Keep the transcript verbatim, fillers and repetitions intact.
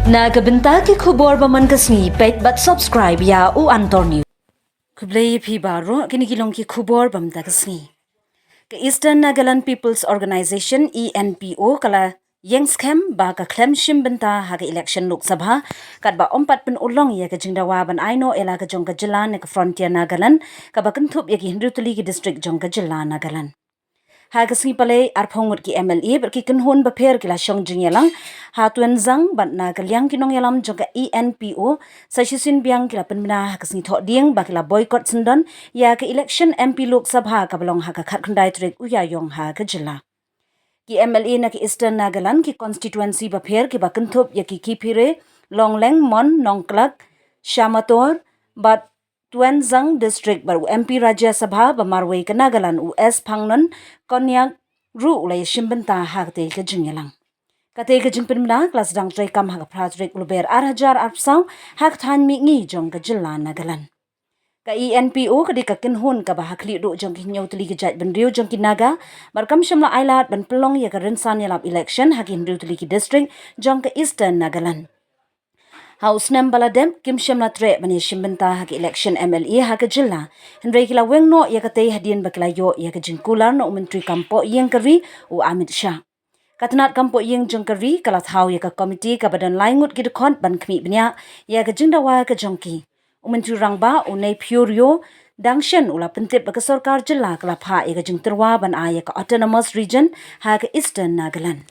Na ka bynta ki khubor ba man ka sngi, peit bad subscribe ïa u Antor News. Khublei ïa phi baroh, kine ki long ki khubor ba mynta ka sngi. Ka Eastern Nagaland People's Organization, E N P O, ka la ïeng skhem ba ka khlem shim bynta ha ka election Lok Sabha, katba ym pat pynurlong ïa ka jingdawa ban ai noh ïa la ka jong ka jylla na ka frontier Nagaland, kaba kynthup ïa ki hynriew tylli ki district jong ka jylla Nagaland. Ha ka sngi Palei, arphew ngut ki M L A bad ki kynhun bapher ki la shong jingïalang ha Tuenzang, bad na ka liang ki nongïalam jong ka E N P O, sa shisien biang ki la pynbna ha ka sngi Thohdieng ba ki la boycott syndon ïa ka election M P Lok Sabha kaba long ha ka khatkhyndai tarik u Ïaïong ha ka jylla. Ki M L A na ka Eastern Nagaland, ki constituency bapher kiba kynthup ïa ki Kiphire, Longleng, Mon, Nongklak, Shamator bad Tuenzang District, bad u M P Rajya Sabha ba marwei ka Nagaland, u S Phangnon Konyak, ruh u la ïashim bynta ha katei ka jingïalang. Katei ka jingpynbna ka la sdang treikam ha ka phra tarik u Lber ar hajar arphew saw ha ka thaiñ mihngi jong ka jylla Nagaland. Ka E N P O ka dei ka kynhun kaba ha khlieh duh jong ki hynñiew tylli ki jaitbynriew jong ki Naga, bad kam shym la ailad ban pynlong ïa ka rynsan ïalap election ha ki hynriew tylli ki district jong ka Eastern Nagaland. Ha u snem ba la dep, kim shym la treh ban ïashim bynta ha ka election M L A ha ka jylla, hynrei ki la weng noh ïa katei hadien ba ki la ïoh ïa ka jingkular na u Myntri Kam Pohïing ka ri, u Amit Shah. Ka tnat kam pohïing jong ka ri ka la thaw ïa ka komiti kaba don lai ngut ki dkhot ban khmih bniah ïa ka jingdawa ka jong ki. U Myntri Rangbah, u Neiphiu Rio, dang shen u la pyntip ba ka sorkar jylla ka la phah ïa ka jingtyrwa ban ai ïa ka Autonomous Region ha ka Eastern Nagaland.